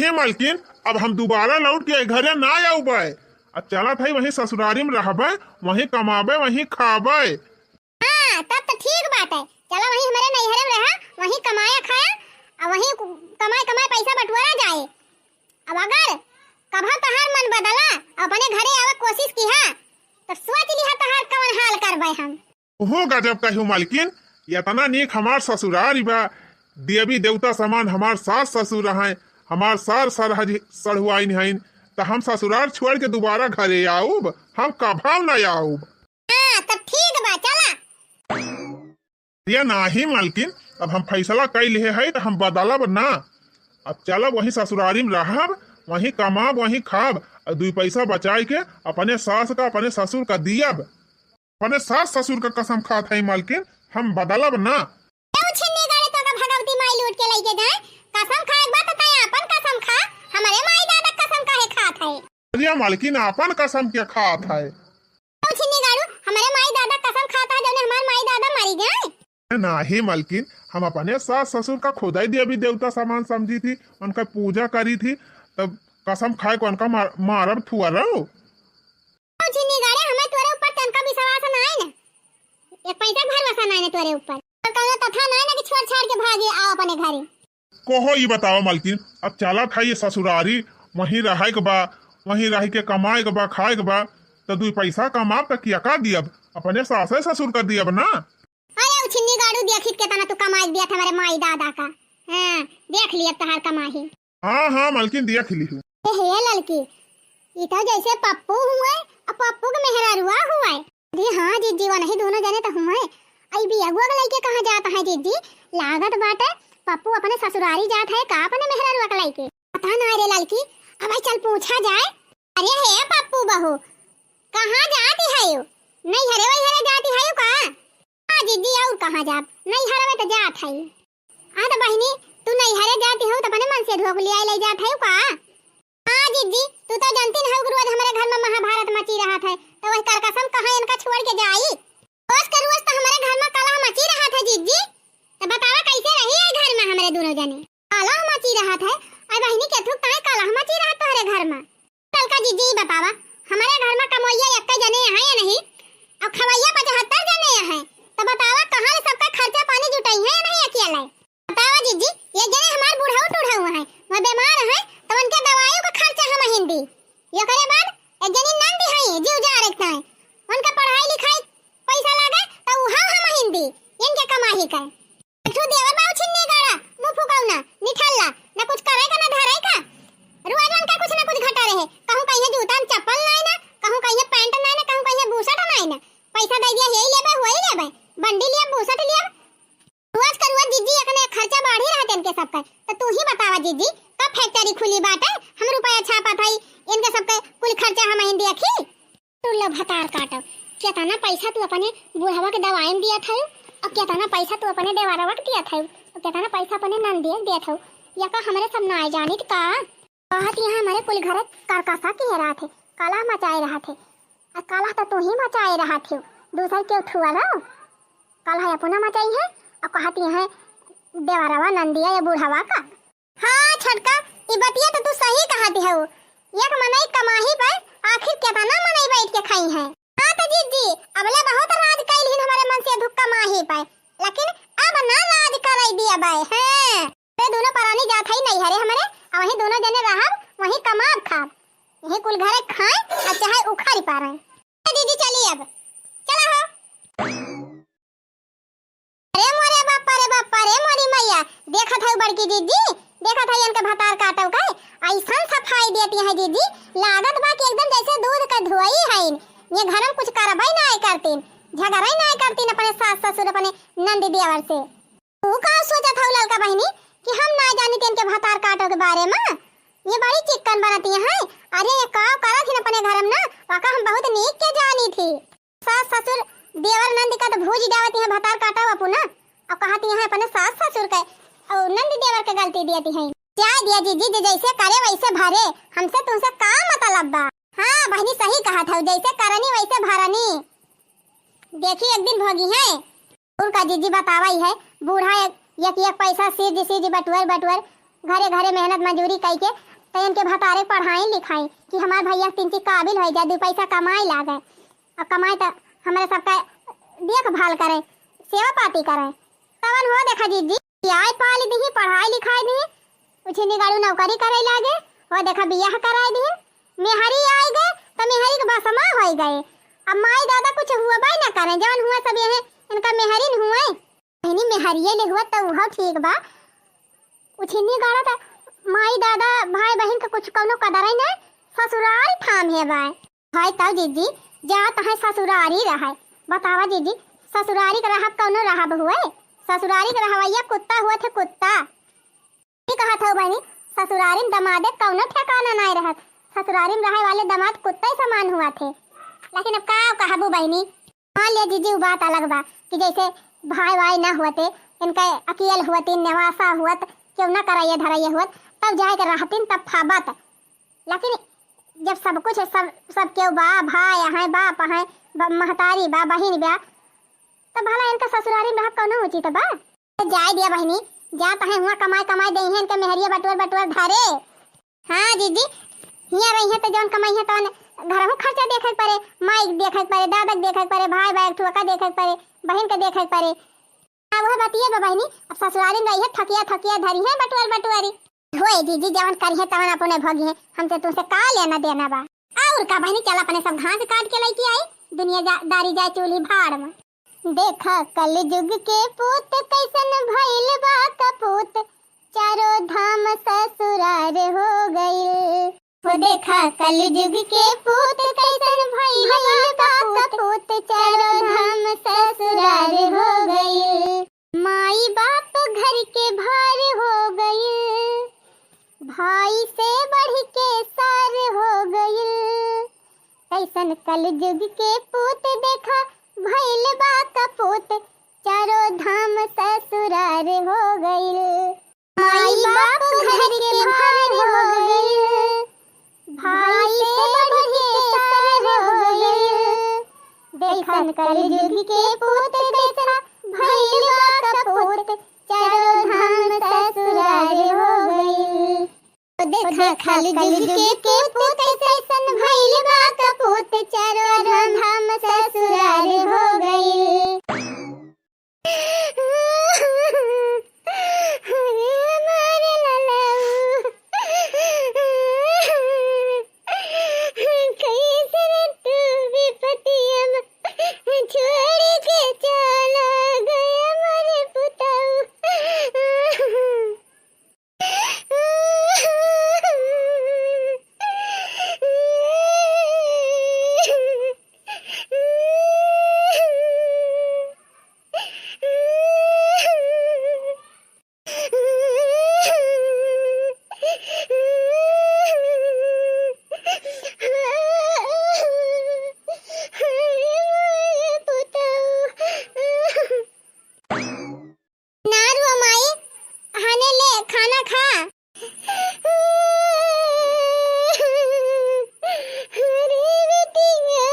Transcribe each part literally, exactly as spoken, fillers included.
हे मलकिन, अब हम दुबारा लौट के घरे ना आउबे। अब चलत हई वहीं ससुरारी में रहबे, वहीं कमाबे, वहीं खाबे। हाँ, तब तो ठीक बात है। चला वहीं हमरे नैहरे में रहा, वहीं कमाया खाया, और वहीं कु-, कमाए कमाए पैसा बटोरा जाए। अब अगर कभो तहार मन बदला, अपने घरे आवे कोशिश किहा, तो सोच लिहा तहार कवन हाल करबे हम। ओहो गजब कहू मलकिन, एतना नीक हमार ससुरारी बा, देवी देवता समान हमार सास ससुर हैं, हमार सार सरहज सढ़ुआइन हइन, त हम ससुरार छोड़ के दुबारा घरे आउब? हम कभो न आउब। हाँ, तब ठीक बा, चला। ये नाही मलकिन, अब हम फैसला कइ लिहे हई त हम बदलब ना। अब चलब वहीं ससुरारी में रहब, वहीं कमाब, वहीं खाब, और दुई पैसा बचाई के अपने सास का, अपने ससुर का दियब। अपने सास ससुर का कसम खात हई मलकिन, हम बदलब ना। ए उछिन्नी गाड़े, तोका भगवती माई लूट के लइके जाए। कसम खाए के बा त तैं आपन कसम खा, हमरे माई दादा कसम काहे खात है? अरे मलकिन, आपन कसम के खात है? ए उछिन्नी गाड़ू, हमरे माई दादा कसम खात है, जौने हमार माई दादा मरी गए। नाही मलकिन, हम अपने सास ससुर का खुदाई देवी देवता समान समझी थी, उनका पूजा करी थी, तब कसम खाए को उनका मार-, मारब थुअरब। चिन्नी गाड़े, हमें तोरे ऊपर तनका विश्वास नाई न, एक पैसा के भरोसा नाई न तोरे ऊपर। और कौनो तथा नाई न कि छोड़ छाड़ के भागे आओ अपने घरे। कहो ई बताओ मलकिन, अब चलत है ये ससुरारी, वहीं रहे के बा, वहीं रह के कमाए के बा, खाए के बा, तो दुई पैसा कमाब त किया का दियब? अपने सासे ससुर का दियब ना। अरे उछिन्नी गाड़ू, देखित केतना तू कमाई दिया था हमारे माई दादा का। हाँ, देख लिया तहार कमाई। हाँ, हाँ, मलकिन, देख लिहू। ए हे ललकी, ई तो जैसे पप्पू हुए, आ पप्पू के मेहरारुआ हुए। अरे हाँ जिज्जी, वो नहीं दोनों जने तो हुए। आई बियगुआ के लइके कहाँ जात है जिज्जी? लागत बाटे पप्पू अपने ससुरारी जात है का अपने मेहरारुआ के लइके? पता ना रे ललकी, अब आई चल पूछा जाए। अरे हे पप्पू बहू, कहाँ जाती है यू? नैहरे वैहरे जाती है यू का? हाँ जिज्जी, और कहाँ जाब, नैहर में तो जात है। हाँ तो बहिनी, तू नैहरे जाती हो तो अपने मन से धोक लिया ले जात है का? हाँ जिज्जी, तू तो जानती न हो कि रोज हमारे घर में महाभारत मची रहत है, तो वही करकसम कहाँ इनका छोड़ के जाई? रोज के रोज तो हमारे घर में कलह मची रहत है जिज्जी, तो बतावा कैसे रही है घर में हमारे दोनों जने? कलह मची रहत है, आई बहिनी के थुक काहे कलह मची रहत तोहरे घर में? ललका जिज्जी, ई बतावा, हमरे घर में कमवैया एक्के जने हैं या नहीं? और खवैया पचहत्तर जने हैं, तो बतावा, कहाँ ले सबका खर्चा पानी जुटाई है या नहीं अकेले? बतावा जिज्जी, एक जने हमार बुढ़ऊ टुढ़ऊ हैं, वह बीमार हैं, तो उनके दवाइयों का खर्चा हम हिंदी। एकरे बाद एक जनी नंद हैं, जीव जा रखता है, उनका पढ़ाई लिखाई पैसा लागे, तो वहाँ हम हिंदी, इनके कमाही का। एक ठो देवर बा उछिन्नी गाड़ा, मुंह फुकौना, निठल्ला, न कुछ करे का, न धरे का। रोज उनका कुछ न कुछ घटा रहे, कहूँ कहिए जूता न चप्पल नाई ना, कहूँ कहिए पैंट नाई ना, कहूँ कहिए बूसट नाई ना। पैसा दे दिया, यही लेबे, वही लेबे, बंडी लिया, बूसट लिया। रोज का रोज जिज्जी, एकने खर्चा बढ़ी रहत इनके सबका। तो तू ही बतावा जिज्जी, कब फैक्ट्री खुली बाटे, हम रुपया छापत हई, इनके सबके कुल खर्चा हम ही देखी। टुल्लो भतार काटो, केतना पैसा तू अपने बुढ़वा के दवाई में दियत हऊ, और केतना पैसा तू अपने देवरवा के दियत हऊ, और केतना पैसा अपने नंदिया के दियत हऊ, या का हमरे सब नाय जानित का? कहत यहाँ हमरे कुल घरे करकसा किहे रहत है, कलह मचाए रहत है, आ कलह तो तू ही मचाए रहत है, दूसर केहू थुआ रहो? कलह अपना मचाई है, और कहत यहाँ देवरवा नंदिया या बुढ़वा का। हाँ छोटका, ई बतिया तो तू सही कहत हऊ। एक मनई कमाही पर आखिर केतना मनई बैठ के खाई हैं। हाँ तो जिज्जी, अबले बहुत राज कैल हिन हमारे मन से धुक्का माही पर, लेकिन अब ना राज कराई दिया बाय। हैं, ते दोनों परानी जात हई नैहरे हमरे, आ वहीं दोनों जने रहब, वहीं कमाब खाब, यहीं कुल घरे खाए, आ चाहे उखाड़ी पारे। ए जिज्जी चली अब, चला हो। अरे मोरे बापा रे बापा रे मोरी मैया, देखत हऊ बड़की जिज्जी, देखत हऊ इनके भतार काटव के, ऐसन सफाई देती हैं जिज्जी, लागत बा कि एकदम जैसे दूध के धोई हईन। ये घर में कुछ करबई नाय करतीन, झगड़ई नाय करतीन अपने सास ससुर, अपने नंद देवर से। तू का सोचत हऊ ललका बहिनी कि हम नाय जानित इनके भतार काटव के बारे में? ये बड़ी चिक्कन बनती हैं। अरे ये का करत हिन अपने घर में ना, वाका हम बहुत नीक के जानी थी। सास ससुर देवर नंद का तो भूज जावत यहाँ भतार काटा अपना, और कहत यहाँ अपने सास ससुर के और नंद देवर के गलती दियत हैं। जाए दिया जिज्जी, जे जैसे करे वैसे भरे, हमसे तुमसे का मतलब बा? हाँ बहिनी सही कहत हऊ, जैसे करनी वैसे भरनी। देखी एक दिन भोगी है। उनका जिज्जी बतावई है, बूढ़ा एक, एक, एक पैसा सीज सीज बटुअर बटुअर घरे घरे मेहनत मजूरी कई के तो इनके भतारे पढ़ाई लिखाई कि हमार भैया तीन चीज काबिल होइ जाए, दू पैसा कमाए लागे, और कमाए तो हमरे सबका देखभाल करे, सेवा पाती करे। तवन हो देखा जीजी, आय पाल दिही, पढ़ाई लिखाई दिही, उछिनी गाड़ू नौकरी करे लागे, हो देखा बियाह कराए दिही। मेहरी आए गए तो मेहरी के भसमा होइ गए। अब माई दादा कुछ हुआ बाई ना करे, जवन हुआ सब यही इनका मेहरी न हुए। बहिनी मेहरिये ले हुआ तो वह ठीक बा। उछिनी गाड़ा तो माई दादा भाई बहिन के कुछ कौनो कदर ही ना, ससुराल थाम है बाय। भाई तब जीजी, जात है ससुरारी रहे। बतावा जीजी, ससुरारी के रहब कौनो रहब हुए? ससुरारी के रहवैया कुत्ता हुआ थे, कुत्ता। ई कहत हौ बहिनी, ससुरारी में दमादे कौनो ठिकाना नाय रहत। ससुरारी में रहे वाले दमाद कुत्ता ही समान हुआ थे। लेकिन अब का कहबू बहिनी? हाँ ले जीजी, उ बात अलग बा कि जैसे भाई वाई ना हुआ थे, इनका अकेल हुआ थे, नेवासा हुआ थे, क्यों ना कराइए धराइए हुआ, तब जाए के रहतीन तब फाबत। लेकिन जब सब कुछ है, सब, सब केहू बा, भाई हैं, बाप हैं, ब-, महतारी बा, बहिन बा, तब भला इनका ससुरारी में रहब कौनो उचित बा? तो जाए दिया बहिनी, जात हैं हुआ कमाए, कमाए देइहैं इनके मेहरिया बटुअर, बटुअर धरे। हाँ जीजी, हियाँ रहिहैं तो जौन कमाइहैं तौन घरहू खर्चा देखे के परे, माई के देखे के परे, दादा के देखे के परे, भाई, भाई ठुआ का देखे के परे, बहिन के देखे के परे। अब वह बतिये बा बहिनी, अब ससुरारी में रहिहैं, थकिया, थकिया धरिहैं बटुअर, बटुअरी। होए जीजी, जवन करिहैं तवन अपने भोगिहैं, हमसे तुमसे का लेना देना बा। और का बहिनी, चल अपने सब घास काट के लइके आई, दुनिया जा-, दारी जाए चूल्ही भाड़ में। देखा कलजुग के पूत कैसन भइल बा कपूत, चारों धाम ससुरार हो गइल। हो देखा कलजुग के पूत कैसन भइल बा कपूत, चारों धाम ससुरार हो गइल। माई बाप घर के भार हो गइल, भाई से बढ़ के सार हो गइल। कैसन कलजुग के पूत देखा भइल बा कपूत, चारों धाम ससुरार हो गइल। माई बाप घर के भार हो गइल, भाई से बढ़ के सार हो गइल। देखन कलजुग के पूत देखा भइल बा कपूत, चारों धाम ससुरार हो गइल। देखा कलजुग के पूत कैसन भइल बा कपूत, चारों धाम ससुरार हो गइल। अरे हमारे लाला, कैसन तू विपतिया में छोड़ के चला गया हमारे पुताऊ। ना रो माई, हाने ले खाना खा। अरे बिटिया,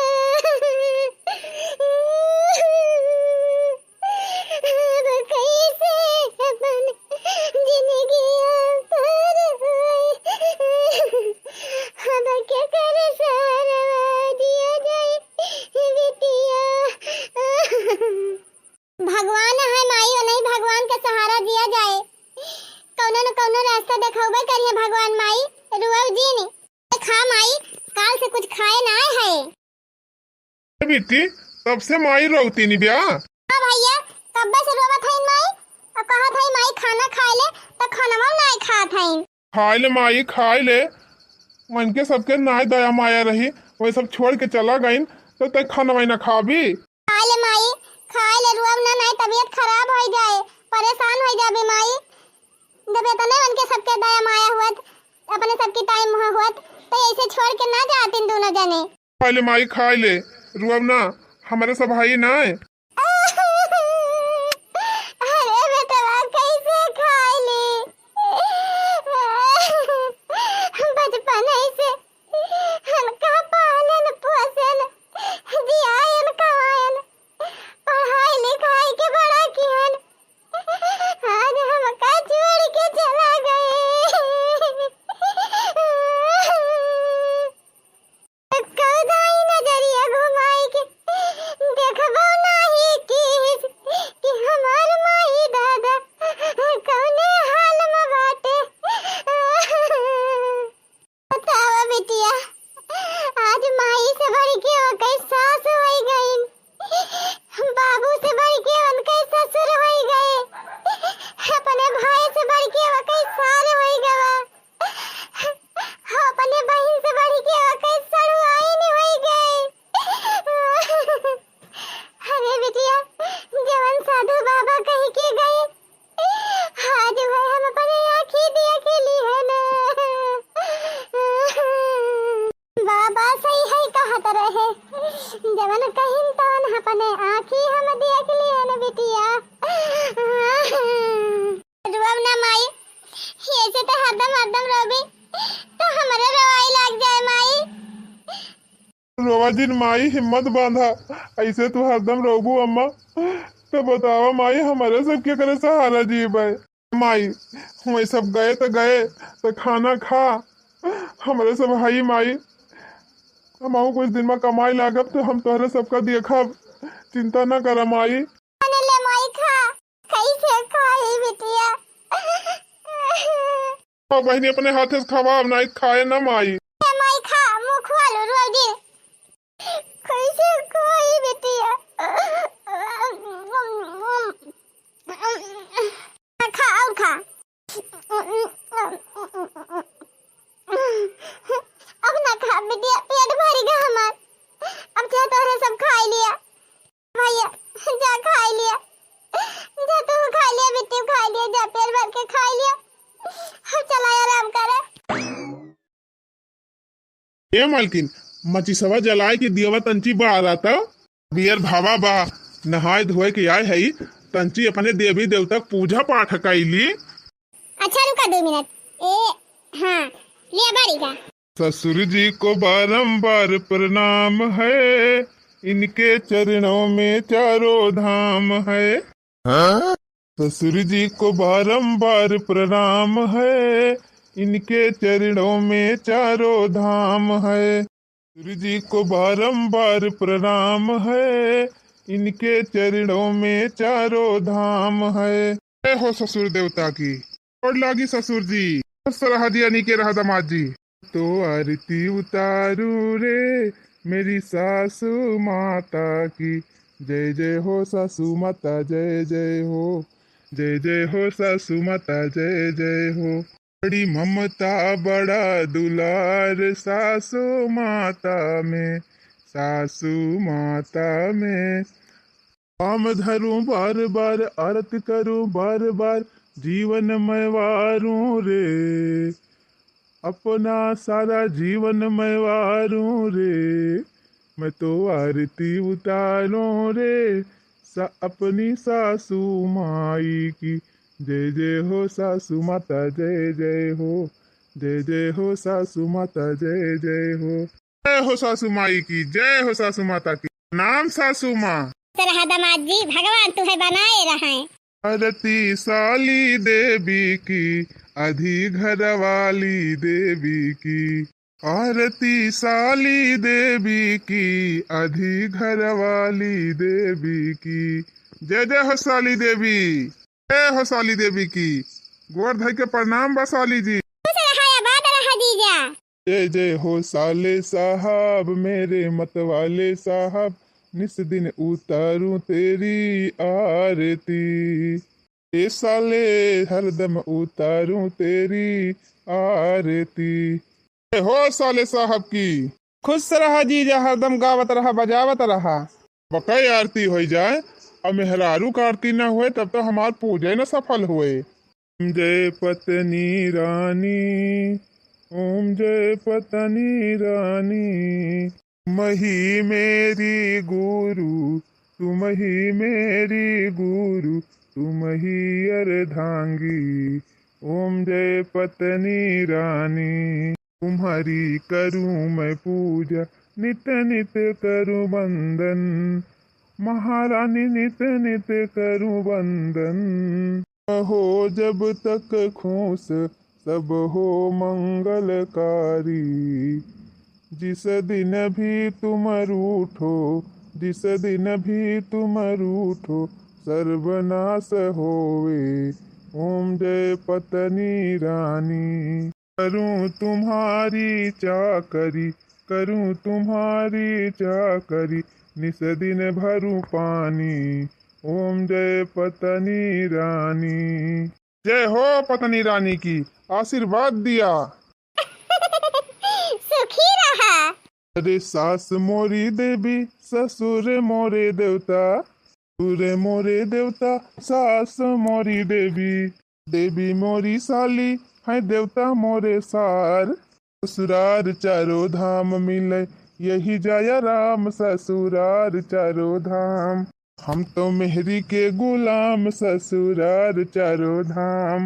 अब कैसे अपन जिंदगिया पार होई? अब केकर सरवा दिया जाई बिटिया? भगवान है माई, ओनही भगवान के सहारा दिया जाए। कौनो न कौनो रास्ता देखौबे करिहे भगवान माई, रुआऊ जिन। खा माई, काल से कुछ खाए ना है। ए बिट्टी, तब से माई रोवतीन ब्या। हाँ भैया, कब्बे से रोवत हईन माई, और कहत हई माई खाना खाए ले, तो खानवा नाय खात हईन। खाए ले माई, खाए ले। मन के सबके नाय दया माया रही, वही सब छोड़ के चला गईन, तो तै खानवा ना खाबी। खाए ले माई, खाए ले, रुआब ना, नाय तबीयत खराब हो जाए, परेशान हो जाबे माई। जब इतने मन के सबके दया माया हुअत, अपने सबकी टाइम हुअत, तो ऐसे छोड़ के ना जातीन दोनों जने। खाए ले माई, खाए ले, रुआब ना, हमारे सब भाई ना है। अरे बेटवा, कैसे खाए ले? बचपन ऐसे हमका पालन पोषण जियायन कमायन, पढ़ाई लिखाई के बड़ा किहन, आज हमका छोड़ के चला गए। जवन कहिन तवन अपने आँखी हम देख लियन बिटिया। रोब ना माई, ऐसे तो हरदम हरदम रोबी तो हमरे रोवाई लाग जाए माई। रोवा जिन माई, हिम्मत बांधा, ऐसे तू हरदम रोबू अम्मा, तो बतावा माई, हमरे सब केकरे सहारा जीबे? माई, हुए सब गए त गए, त खाना खा, हमरे सब हई माई, हमहू कुछ दिन में कमाए लागब तो हम तोहरे सबका देखब, चिंता ना करा माई। अने ले माई खा, कैसे खाई बिटिया? हाँ बहिनी, अपने हाथे से खवाब, नाई खाए ना माई। ए माई खा, मुँह खुआ लो, रोल दिन। कैसे खाई बिटिया? खा, और खा। अब ना खा बिटिया, पेट भरी गा हमार। अब जा तोहरे सब खाई लिया। भैया, जा खाई लिया, जा तू खाई लिया, बिट्टू खाई लिया, जा पेट भर के खाई लिया। अब चला आराम करे। ए मालकिन, मचिसवा जलाए के दियवा तंची बारा त। बियर भावा बा, नहाए धोए के आए हई, तंची अपने देवी देवता के पूजा पाठ कइली। अच्छा रुका दो मिनट। ए, हाँ, लिया बारी का। ससुर जी को बारंबार प्रणाम है, इनके चरणों में चारों धाम है। हाँ? ससुर जी को बारंबार प्रणाम है, इनके चरणों में चारों धाम है। ससुर जी को बारंबार प्रणाम है, इनके चरणों में चारों धाम है। जय हो ससुर देवता की। गोड़ लागी ससुर जी। खुश रहा जी, अनी के रहा दामाद जी। तो आरती उतारूं रे मेरी सासू माता की, जय जय हो सासू माता, जय जय हो, जय जय हो सासू माता, जय जय हो। बड़ी ममता बड़ा दुलार सासू माता में, सासू माता में। पाम धरूं बार बार, आरत करूं बार बार, जीवन मैं वारूं रे, अपना सारा जीवन मैं वारूं रे। मैं तो आरती उतारूं रे, सा-, अपनी सासू माई की। जय जय हो सासू माता, जय जय हो, जय जय हो सासू माता, जय जय हो। जय हो सासू माई की, जय हो सासू माता की। प्रणाम सासू माँ। सरहा दामाद जी, भगवान तुहे बनाए रहें। आरती साली देवी की, आधी घर वाली देवी की। आरती साली देवी की, आधी घर वाली देवी की। जय जय हो साली देवी, जय हो साली देवी की। गोड़ धई के प्रणाम बा साली जी। खुश रहा, आबाद रहा जीजा। जय जय हो साले साहब, मेरे मत वाले साहब, निस दिन उतारूं तेरी आरती। ए साले, हरदम उतारूं तेरी आरती। जय हो साले साहब की। खुश रहा जीजा, हरदम गावत रहा, बजावत रहा। बकई आरती होई जाए, अब मेहरारू का आरती ना होए, तब तो हमार पूजा न सफल होए। जय पत्नी रानी, ओम जय पत्नी रानी। तुम ही मेरी गुरु, तुम ही मेरी गुरु, तुम ही अर्धांगी। ओम जय पत्नी रानी। तुम्हारी करूं मैं पूजा, नित नित करूं वंदन। महारानी नित नित करूं वंदन। हो जब तक खुश, सब हो मंगलकारी। जिस दिन भी तुम रूठो, जिस दिन भी तुम रूठो, सर्वनाश होवे। ओम जय पत्नी रानी। करूं तुम्हारी चाकरी, करूं तुम्हारी चाकरी, निस दिन भरूं पानी। ओम जय पत्नी रानी। जय हो पत्नी रानी की, आशीर्वाद दिया। सुखी रहा। अरे सास मोरी देवी, ससुर मोरे देवता, ससुर मोरे देवता, सास मोरी देवी, देवी मोरी साली, हैं देवता मोरे सार। ससुरार चारों धाम मिले, यही जाया राम ससुरार चारों धाम। हम तो मेहरी के गुलाम ससुरार चारों धाम।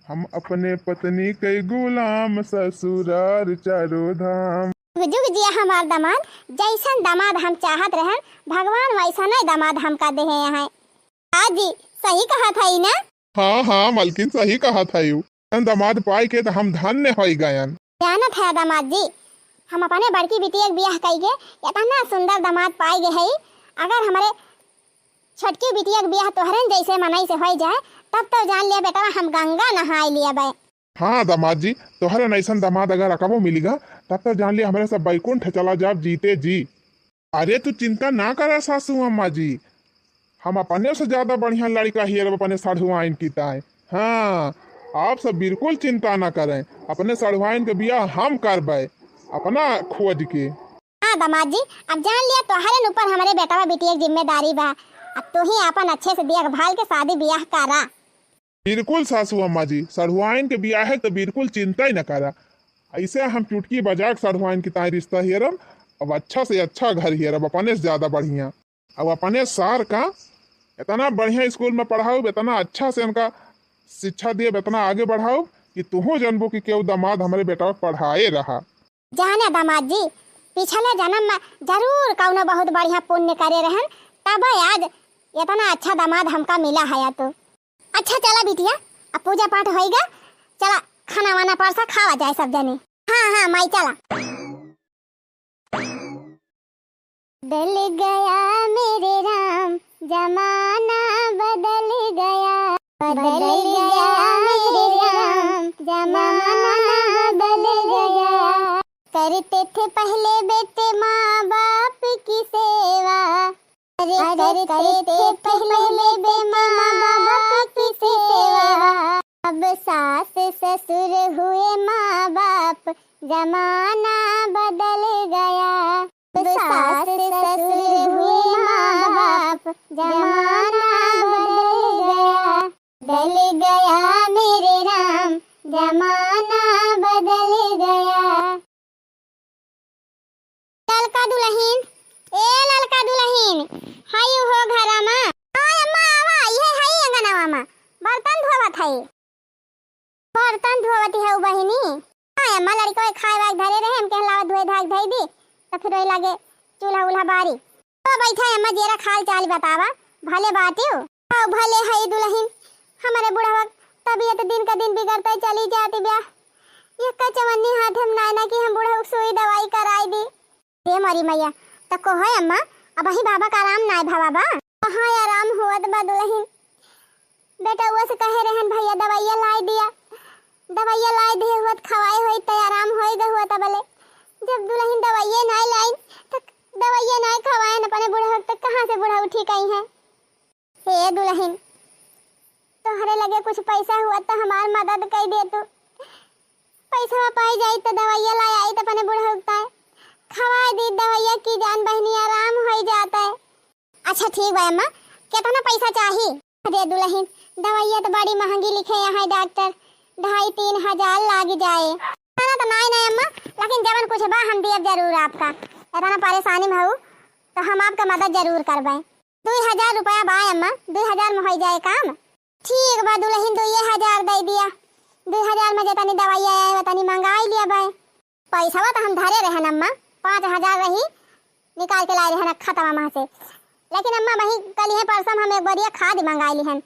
हम अपने पत्नी के गुलाम ससुरार चारों धाम। जुग जुग जिया हमार दामाद, जैसन दामाद हम चाहत रहन, भगवान वैसने दामाद हमका देहे हैं। हाँ जी, सही कहत हई ना? हाँ, हाँ, मलकिन सही कहत हई। ऐसन दामाद पाई के त हम धन्य होई गयन। जानत है दामाद जी, हम अपने बड़की बिटिया के बियाह कई के इतना सुंदर दामाद पाई गए हई। अगर हमरे छोटकी बिटिया के बियाह तोहरन जैसे मनई से होई जाए, तब तो जान लिया बेटवा हम गंगा नहाए लिया बे। हाँ दामाद जी, तोहरन ऐसन दामाद अगर अकबो मिलिगा, तब तो जान लिया हमरे सब बैकुंठ चला जाब जीते जी। अरे तू चिंता ना करा सासू अम्मा जी, हम अपने से ज्यादा बढ़िया लड़का हियरब अपने सढ़ुआइन की ताए। हाँ, आप सब बिल्कुल चिंता ना करें, अपने सढ़ुआइन के बियाह हम करबे अपना खोज के। हाँ दामाद जी, अब जान लिया तोहरे ऊपर हमरे बेटवा बिटिया के जिम्मेदारी बा। अब तू ही आपन अच्छे से देखभाल के शादी बियाह करा। बिल्कुल सासू अम्मा जी, सढ़ुआइन के बियाहे के तो बिल्कुल चिंता ही न करा। ऐसे हम चुटकी बजा के सढ़ुआइन के ताई रिश्ता हेरब। अब अच्छा से अच्छा घर हेरब, अपने से ज्यादा बढ़िया। अब अपने सार का इतना बढ़िया स्कूल में पढ़ाउब, इतना अच्छा से उनका शिक्षा देब, इतना आगे बढ़ाउब कि तुहू जनबो कि केहू दामाद हमरे बेटवा के पढ़ाए रहा। जाने दामाद जी, पिछले जन्म में जरूर कौनो बहुत बढ़िया पुण्य करे रहन, तब आज इतना अच्छा दामाद हमका मिला है। तो अच्छा चला बिटिया, अब पूजा पाठ होइगा, चला खाना वाना परसा खावा जाए सब जने। हाँ हाँ माई चला। बदल गया मेरे राम, जमाना बदल गया। बदल गया मेरे राम, जमाना बदल गया। करते थे पहले बेटे माँ बाप की सेवा। अरे अरे करते करते थे थे पहले पहले बेटे माँ बाप की सेवा। अब सास ससुर हुए माँ बाप, जमाना बदल गया। अब सास ससुर हुए माँ बाप, जमाना बदल गया। बदल गया मेरे राम, जमाना बदल गया। ललका दुलहिन, ए ललका दुलहिन, हई हो घरा मा? हाँ अम्मा, आवा, इहे हई अंगनवा मा, बर्तन धोवत हई। बर्तन धोवत हऊ बहिनी? हाँ अम्मा, लड़िकवा खाए वाए धरे रहे, हम कहन लावा धोए धाए धई दी, त फिर वही लागे चूल्हा उल्हा बारी। तो बैठा अम्मा, जेरा खाल चाल बतावा, भले बाटियो? आओ भले हई दुलहिन, हमरे बुढ़वा तबियत दिन का दिन बिगड़ते चली जाती ब्या। यक्का चवन्नी हाथ हम नायना की हम बुढ़ऊ सुई दवाई कराई दी। हे मोरी मैया, त को है अम्मा, अबही बाबा का आराम नाय भवा बा? हाँ आराम हुअत बा दुलहिन। बेटउआ से कहे रहन भैया दवाइया लाई दिया, दवाइया लाई दिए हुअत खवाए होई त आराम होई गए हुअत बले। जब दुलहिन दवाइया नाय लाई त दवाइया नाय खवाए अपने बुढ़ऊ त कहाँ से बुढ़ऊ ठीक आई है? हे दुलहिन, तोहरे लगे कुछ पैसा हुआ त हमार मदद कई दे तू। पैसा पाई जाई त दवाइया ला आई त अपने बुढ़ऊ ताए खवाए दी दवाइया की जान बहिनी आराम होई जाता है। अच्छा ठीक बा अम्मा, कितना पैसा चाही? अरे दुलहिन, दवाइया त बड़ी महंगी लिखे यहाँ डॉक्टर, ढाई तीन हजार लाग जाए। इतना त नाई नाई अम्मा, लेकिन जवन कुछ बा हम दियब जरूर आपका। इतना परेशानी में हऊ त हम आपका मदद जरूर करबे। दुई हजार रुपया बा अम्मा, दुई हजार में होई जाए काम। ठीक बा दुलहिन, दुइये हजार दे दिया। दुई हजार में जतनी दवाइया आए वतनी मंगाई लिया बा। पैसवा त हम धरे रहन अम्मा, पाँच हजार रही, निकाल के लाए रहन खतवा मा से। लेकिन अम्मा वही कल है परसम हम एक बोरिया खाद मंगाई लिहन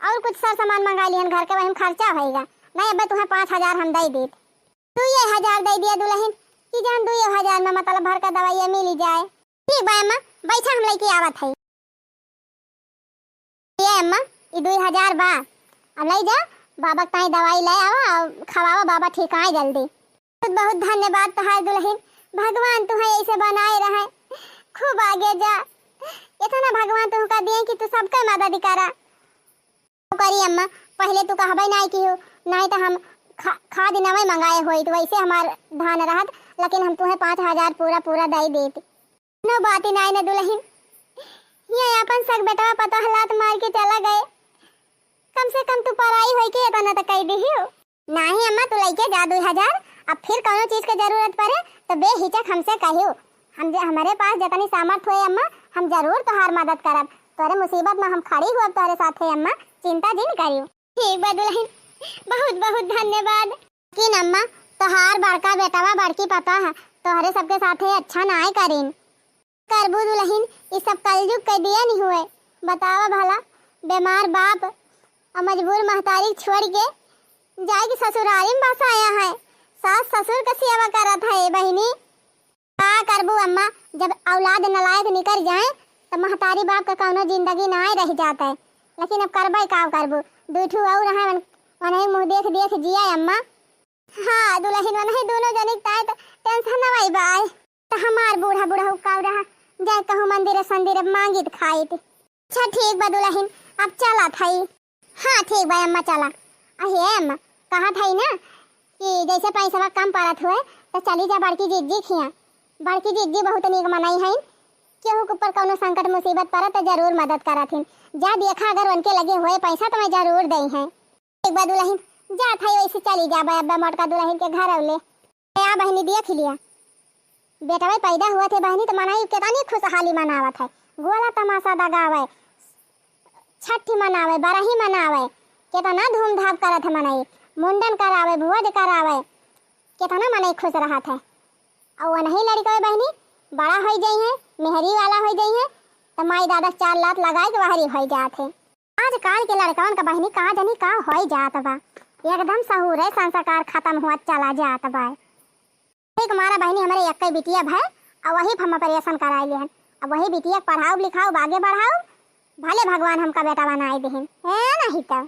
और कुछ सर सामान मंगाई लिहन घर के, वही में खर्चा होइगा। नहीं अब्बे तुम्हें पाँच हजार हम दे देत। दुइये हजार दे दिया दुलहिन कि जान दुइये हजार में मतलब भर का दवाइया मिली जाए। ठीक बा अम्मा, बैठा हम लइके आवत हई। ये अम्मा, ई दुई हजार बा, अब लई जा, बाबा के ताई दवाई ले आवा और खवावा, बाबा ठीक आए जल्दी। बहुत बहुत धन्यवाद तोहार दुलहिन, भगवान तुहे ऐसे बनाए रहे, खूब आगे जा, इतना भगवान तुहका दिए कि तू सबके मदद करा। करी अम्मा, पहले तू कहबे नाई किहू, नाई त हम खा, खाद नवई मंगाए होइत, वैसे हमार धान रहत, लेकिन हम तुहे पाँच हजार पूरा, पूरा दई देत। कौनो बात नाई न दुलहिन, ये आपन सग बेटवा पतोह लात मार के चला गए, कम से कम तू पराई होई के इतना त कई दिहियो। नाही अम्मा, तू लइके जा दुई हजार, अब फिर कउनो चीज के जरूरत परे तो बेहिचक हमसे कहियो। हम जे, हमरे पास जतनी सामर्थ होए अम्मा, हम जरूर तोहार मदद करब। तोहरे मुसीबत मा हम खड़ी हुअब तोहरे साथे अम्मा, चिंता जिन करियो। ठीक बा दुलहिन, बहुत बहुत धन्यवाद। लेकिन अम्मा, तोहार बड़का बेटवा बड़की पतोह तोहरे सबके साथे अच्छा नाय करिन। करबू दुलहिन, ई सब कलजुग के दिया नहीं हुए। बतावा भला, बेमार बाप अउ मजबूर महतारी छोड़ के जाए के ससुरारी में बसाया है, सास ससुर के सेवा करत है बहिनी। का करबू अम्मा, जब औलाद नलायक निकर जाए तो महतारी बाप के कउनो जिंदगी नाय रह जात है। लेकिन अब करबे का करबू, दुइ ठू और हैं, वन-, वनही मुँह देख देख जिया अम्मा। हाँ दुलहिन, वनही दूनो जनी के ताई तो टेंशन नवाई बाय। त हमार बूढ़ा बुढ़ऊ काऊ रहा, जाए कहूँ मंदिर संदिर मांगित खाइत। अच्छा ठीक बा दुलहिन, अब चलत हई। हाँ ठीक बा अम्मा, चला। अहे अम्मा, कहत हई ना कि जैसे पैसवा कम पड़त हुए तो चली जा बड़की जिज्जी खिया। बड़की जिज्जी बहुत नीक मनई हईन, केहू के ऊपर कउनो संकट मुसीबत पड़त तो जरूर मदद करत हिन। जा देखा, अगर उनके लगे हुए पैसा तो मैं जरूर दई हैं। एक बार दुलहिन जात हई, वैसे चली जाबे अब्बे मोटका दुलहिन के घर अउले। ए, आ बहिनी, देख लिया, बेटवा पैदा हुआ थे बहिनी, तो मनई केतनी खुशहाली मनावत है, गोला तमाशा दगावे, छठी मनावे, बरही मनावे, केतना धूमधाम करत है मनई, मुंडन करावे, भोज करावे, केतना मनई खुश रहत है। अउ वनही लड़कवे बहिनी बड़ा होई जइहें, मेहरी वाला होई जइहें, तो माई दादा चार लात लगाए के बाहरी होई जात है। आजकल के लड़कवन का बहिनी का जनी का होई जात बा, एकदम सहूरे संस्कार खतम हुआ चला जात बा। एक मारा बहिनी हमरे एक्कै बिटिया भय, अउ वही पे हम operation कराई लिहन। अब वही बिटिया के पढ़ाउब लिखाउब आगे बढ़ाउब, भले भगवान हमका बेटा बनाए दिहिन, है नहीं तो।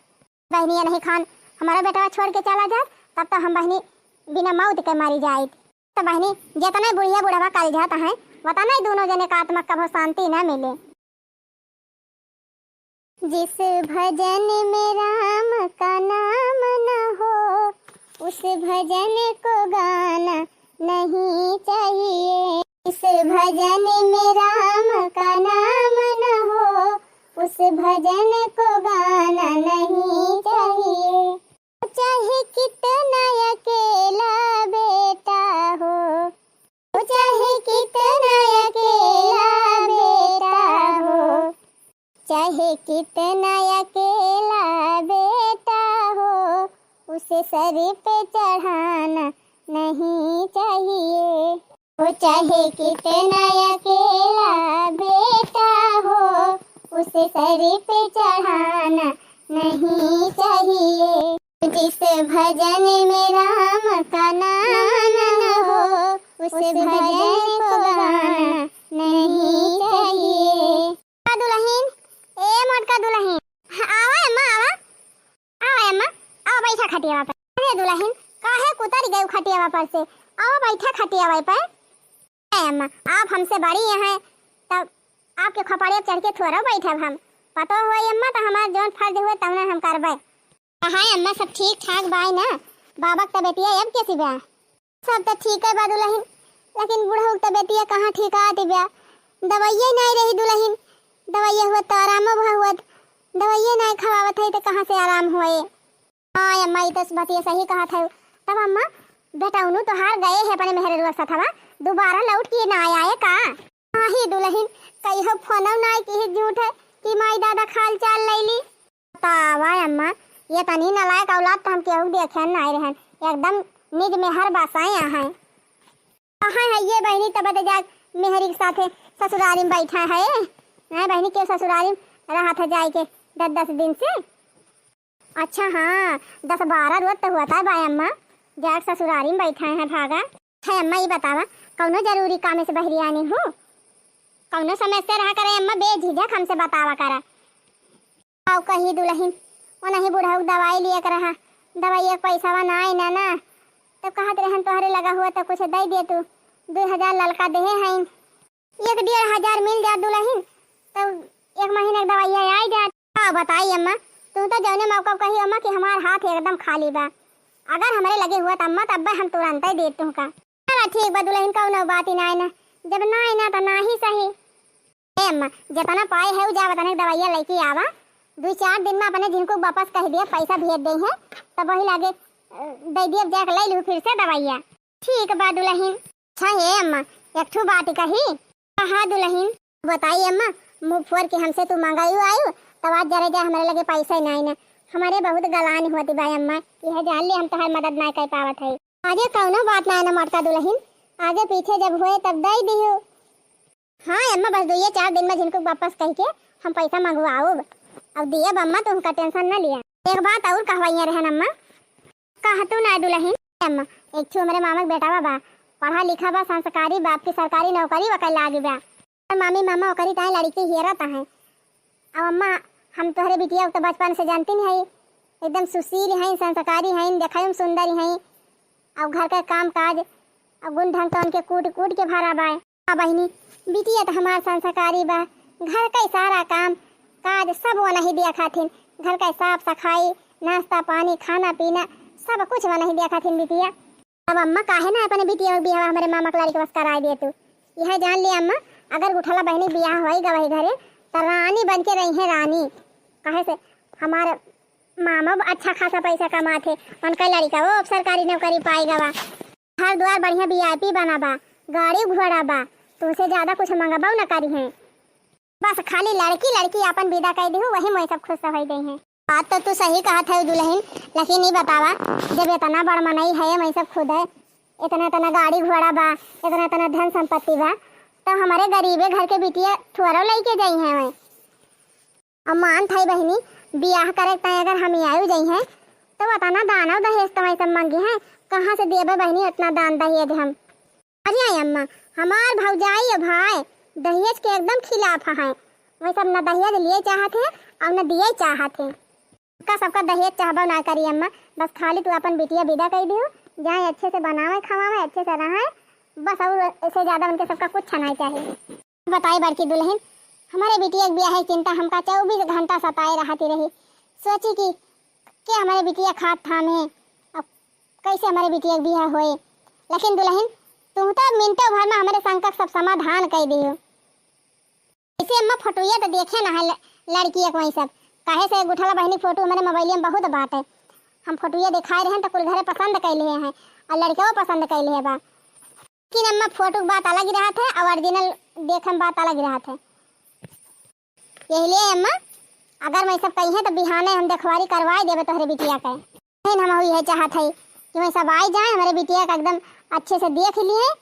बहिनी ये नहीं खान हमारा बेटवा छोड़ के चला जात, तब तो हम बहिनी बिना मौत के मरी जाइत। तो बहिनी, जितना बुढ़िया बुढ़वा कल जात हैं, वतना ही दूनो जने का आत्मा कभो शांति न मिले। जिस भजन में राम का नाम न हो, उस भजन को गाना नहीं चाहिए। जिस भजन में राम का नाम न हो, उस भजन को गाना नहीं चाहिए। चाहे कितना अकेला बेटा हो, चाहे कितना अकेला बेटा हो, चाहे कितना अकेला बेटा हो, उसे सर पे चढ़ाना नहीं चाहिए। वो चाहे कितना अकेला बेटा हो, उसे सर पे चढ़ाना नहीं चाहिए। जिस भजन में राम का नाम न हो, उस भजन को गाना नहीं चाहिए। दुलहिन, ए मोटका दुलहिन, आवा अम्मा, आवा। आवा अम्मा, आवा, बैठा खटियावा पर। अरे दुलहिन, काहे कुतर गयू खटियावा पर से? आवा, बैठा खटियावा पर। ए अम्मा, आप हमसे बड़ी हैं, तब आपके खोपड़िया पे चढ़ के थोड़ा बैठब हम। पतो हो अम्मा, तो हमार जौन फर्ज हुए तौने हम करबे। हाँ अम्मा, सब ठीक ठाक बाय ना? बाबा के तबियतिया अब कैसी बा? सब तो ठीक है बा दुलहिन, लेकिन बुढ़ऊ के तबियतिया कहाँ ठीक आती बा? दवाइये नहीं रही दुलहिन, दवाइये हुआ तो आरामो भा हुआ, दवाइये नहीं खवावत है तो कहाँ से आराम होए? हाँ अम्मा, ई तो बतिया सही कहत है। तब अम्मा, बेटौनू तोहार गए है अपने मेहररुआ के साथवा, दोबारा लौट के ना आए का? नाही दुलहिन, कहियो फोनौ नाय किहिस झूठे कि माई दादा क हाल चाल लैली। बतावा अम्मा, ये तनी नालायक औलाद तो हम केहू देखे नाय रहन, एकदम निज मेहर बसाए हैं। कहाँ है ये बहिनी, तब तो जाके मेहरी के साथे ससुरारी में बैठा है। नहीं बहिनी, के ससुरारी में रहत है जाए के दस दस दिन से। अच्छा हाँ, दस बारह रोज तो हुआ था बाय अम्मा, जाके ससुरारी में बैठा है भागा। है अम्मा, ये बतावा, कौनो जरूरी काम से बहरी आनी हूँ? कौनो समस्या रहा करे अम्मा, बेझिझक हमसे बतावा करा। आओ कही दुलहिन, वो नहीं बुढ़ऊ दवाई लिए के रहा, दवाई एक पैसा ना आई ना ना, तब कहत रहन तोहरे लगा हुआ तो कुछ दे दे तू, दो हजार ललका देहे हैं। एक डेढ़ हजार मिल जात दुलहिन, तब एक महीना के दवाइया आइ जात। का बताई अम्मा, तू तो जौने मौका कही अम्मा कि हमार हाथ एकदम खाली बा। अगर हमरे लगे हुआ त अम्मा, तब्बे हम तुरंते देत तुहका। चला ठीक बा दुलहिन, कौनो बात ही नाय ना, जब नाय ना त नाही सही। ए अम्मा, जितना पाए है उ जा वतने दवाइया लेके आवा, दो चार दिन में अपने जिनको वापस कह दिया पैसा भेज दे हैं, तब वही लागे दइ दियब, जाके लइ लिहू फिर से दवाइया। ठीक बा दुलहिन। अच्छा हे अम्मा, एक ठू बात कही। हाँ दुलहिन। बताई अम्मा, मुँह फोर के हमसे तू मंगायू आयू, तब आज जरे जा हमरे लगे पैसा नाहीं ना। हमरे बहुत गलानी होती बा अम्मा, यह जान ले हम तोहार मदद नाहीं कइ पावत है। आगे कउनो बात नाहीं ना मोटका दुलहिन, आगे पीछे जब होए तब दइ दिहू। हाँ अम्मा, बस दुइये चार दिन में झिनकू वापस कहि के हम पैसा मंगवाउब। अब दियब अम्मा, तू उनका tension न लिया। एक बात अउर कहवइया रहन अम्मा। कहतू ना दुलहिन। अम्मा, एक ठू हमरे मामा के बेटावा बा, पढ़ा लिखा बा, संस्कारी बा, आपकी सरकारी नौकरी वकै लागी बा। और मामी मामा ओकरी ताई लड़की हेरत हैं। अब अम्मा, हम तोहरे बिटिया के तो बचपन से जानती नहीं है, एकदम सुशील हैं, संस्कारी हैं, देखे में सुंदर हैं, और घर का काम काज और गुण ढंग तो उनके कूट कूट के भरा बा। हाँ बहिनी, बिटिया तो हमार संस्कारी बा, घर का सारा काम काज सब वो नहीं दिया खाथिन, घर का साफ सफाई, नाश्ता पानी, खाना पीना, सब कुछ वो नहीं दिया खाथिन बिटिया। अब अम्मा काहे ना अपने बिटिया के बियाह हमरे मामा के लड़के बस कराए दे तू। यह जान ले अम्मा, अगर गुठला बहिनी बियाह होई गवही घरे, तो रानी बन के रही है रानी। काहे से हमारे मामा अच्छा खासा पैसा कमाथे, उनका लड़का वो अब सरकारी नौकरी पाए गवा। घर द्वार बढ़िया VIP बना बा, गाड़ी घोड़ा बा, तुमसे ज्यादा कुछ मंगबो न करी हैं। बस खाली लड़की लड़की अपन विदा कइ दिहू, वही में सब खुश होइ गई हैं। बात तो तू सही कहत है दुलहिन, लेकिन ई बतावा, जब इतना बड़ मनई है, मैं सब खुद है, इतना इतना गाड़ी घोड़ा बा, इतना इतना धन संपत्ति बा, तो हमरे गरीबे घर के बिटिया थोड़ो लइके जाई हैं वहीं। अब मान थाई बहिनी, बियाह करे ताई अगर हम आयु जाई हैं, तो इतना दान और दहेज तो वहीं सब मंगी हैं, कहाँ से देबे बहिनी इतना दान दहेज हम? अरे अम्मा, हमार भौजाई और भाई दहेज के एकदम खिलाफ हैं। वह सब न दहेज लिए चाहत हैं और न दिए चाहत हैं। का सबका दहेज चाहबो ना करी अम्मा, बस खाली तू अपन बिटिया विदा कइ दियो, जाए अच्छे से बनावे खवावे, अच्छे से रहे, बस और ऐसे ज्यादा उनके सबका कुछ नहीं चाहिए। बताई बड़की दुलहिन, हमरे बिटिया के बियाह के चिंता हमका चउबीस घंटा सताए रहती रही। सोची कि के हमरे बिटिया खात थामे, अब कैसे हमरे बिटिया के बियाह होए। लेकिन दुलहिन, तू तो मिनटों भर में हमरे शंका के सब समाधान कइ दियो। इसे अम्मा फोटोया तो देखे ना है ल-, लड़किया के वहीं सब। काहे से गुठला बहिनी फोटो हमरे मोबाइलिया में बहुत बात है। हम फोटोया दिखाए रहे हैं तो कुल घरे पसंद कइ लिए हैं और लड़का वो पसंद कइ लिए बा। लेकिन अम्मा फोटो के बात अलग ही रहत है और original देखे में बात अलग ही रहत है। यही लिए अम्मा, अगर मैं सब कही है तो बिहाने हम देखवारी करवाए देबे तोहरे बिटिया के। लेकिन हम यह चाहत है कि मैं सब आए जाए, हमरे बिटिया का एकदम अच्छे से देख लिए।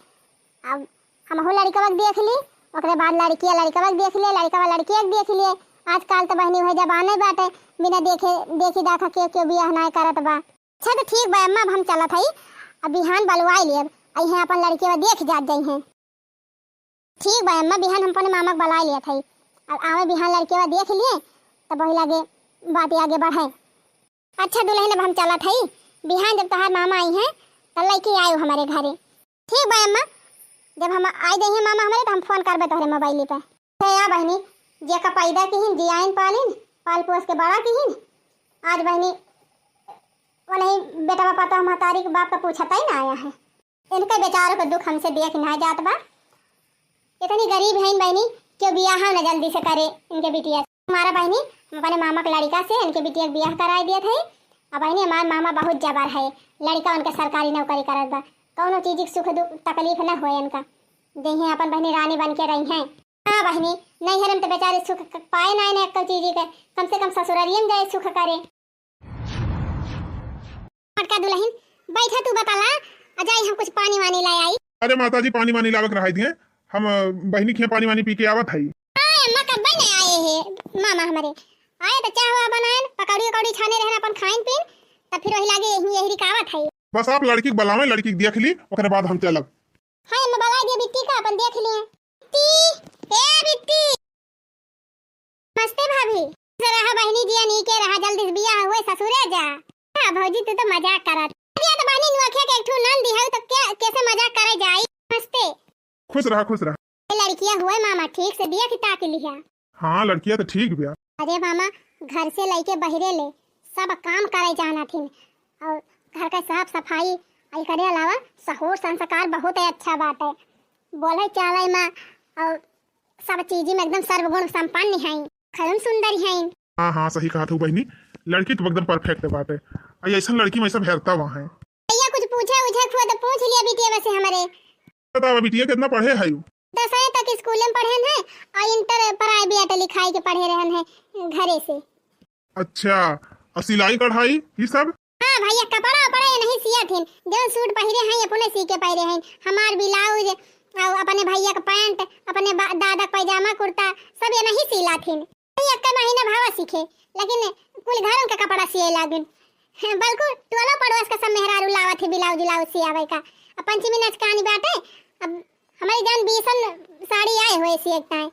अब हमहू लड़कवा के देख ली, ओकरे बाद लड़किया लड़कवा के देख लिए, लड़कवा लड़किया के देख लिए। आजकल तो बहिनी वह जमाने बाटे, बिना देखे, देखी दाखा के केहू बियाह नाय करत बा। अच्छा तो ठीक बा अम्मा, अब हम चलत हई, अब बिहान बलवाई लेब, अइहें अपन लड़किया देख जात जइहें। ठीक बा अम्मा, बिहान हम अपने मामा के बलाए लेत हई, अब आवे बिहान लड़किया देख लिए, तब वही लागे बात आगे बढ़े। अच्छा दुलहिन, अब हम चलत हई, बिहान जब तोहार मामा अइहें, त लइके आयु हमरे घरे। ठीक बा अम्मा, जब हम आइ जइहें मामा हमरे, त हम फोन करबे तोहरे मोबाइल पे। हे या बहिनी, जेका पैदा किहिन, जियाइन पालिन, पाल पोस के बड़ा किहिन, आज बहिनी, वो नहीं बेटवा पतोह महतारी के बाप का पूछत ही ना आया है। इनके बेचारों का दुख हमसे देख ना जात बा। इतनी गरीब हैं बहिनी, केहू बियाह न जल्दी से करे इनके बिटिया से। हमारा बहिनी, हम अपने मामा के लड़का से इनके बिटिया के बियाह कराए दिए थे। अब बहिनी, हमार मामा बहुत जबर है, लड़का उनके सरकारी नौकरी करत बा, कौनो चीज के सुख दुख तकलीफ न होए इनका, जइहें अपन बहिनी रानी बन के रही हैं। हाँ बहिनी, नैहर में तो बेचारे सुख क-, पाए ना इन्हें अक्कल चीज के, कम से कम ससुरारिये में जाए सुख करे। छोटका दुलहिन, बैठा तू बतला, आ जाई हम कुछ पानी वानी लाए आई। अरे माता जी, पानी वानी लावक रहाई दिए, हम, अ, बहिनी के पानी वानी पी के आवत हई। हाँ, अम्मा कब्बे नहीं आए हे मामा हमरे। आए तो चाह हुआ बनाएन, पकौड़ी उकौड़ी छाने रहन, अपन खाइन पीन, तब फिर वही लागे यही, यही रिकावत हई। बस आप लड़की के बलावे, लड़की के देख ली, ओकरे बाद हम चलब। हाँ, अम्मा बलाई दिए बिट्टी का, अपन देख लिए। बिट्टी, ए बिट्टी। नमस्ते भाभी। खुश रहा बहिनी, जिया नीके रहा, जल्दी से बियाह हुए ससुरे जा। हाँ भौजी, तू तो मजाक करत। अरे तो बहिनी, नोखे के एक ठो नंदी है, तो क्या, कैसे मजाक करे जाई? नमस्ते। खुश रहा, खुश रहा। ए लड़किया हुए मामा, ठीक से बिया की ताकि लिहा। हाँ, लड़किया तो ठीक बिया। अरे मामा, घर से लइके बहिरे ले सब काम करे जाना थिन, और घर का साफ सफाई, एकरे अलावा सहूर संस्कार बहुत ही अच्छा बात है। बोले चाले माँ, और सब चीजी में एकदम सर्वगुण संपन्न हैं, खरम सुंदर हैं। हाँ, हाँ, सही कहत हूँ बहिनी, लड़की तो एकदम perfect बाटे। अई अइसन लड़की में सब हेरता वहाँ है। भैया, कुछ पूछे उछे के हुआ तो पूछ लिया बिटिया से हमरे। बतावा बिटिया, कितना पढ़े है? दसवीं तक स्कूल में पढ़े हैं और इंटर प्राइवेट लिखाई के पढ़े रहन है घरे से। अच्छा, और सिलाई कढ़ाई ये सब? हाँ भैया, कपड़ा उपड़ा ये नहीं सिया थिन, जौन सूट पहिरे हैं अपने सी के पहिरे हैं। हमार ब्लाउज और अपने भैया का पैंट, अपने बा-, दादा का पैजामा कुर्ता सब ये नहीं सिला थिन। एक महीना भावा सीखे, लेकिन कुल घर के कपड़ा सिए लागिन। बल्कु टोला पड़ोस का सब मेहरारू लावत है ब्लाउज उलाउज सियावे का। अब पंचमी नचकानी बाटे, अब हमारी जान बीसन साड़ी आए हुए सिए के ताई।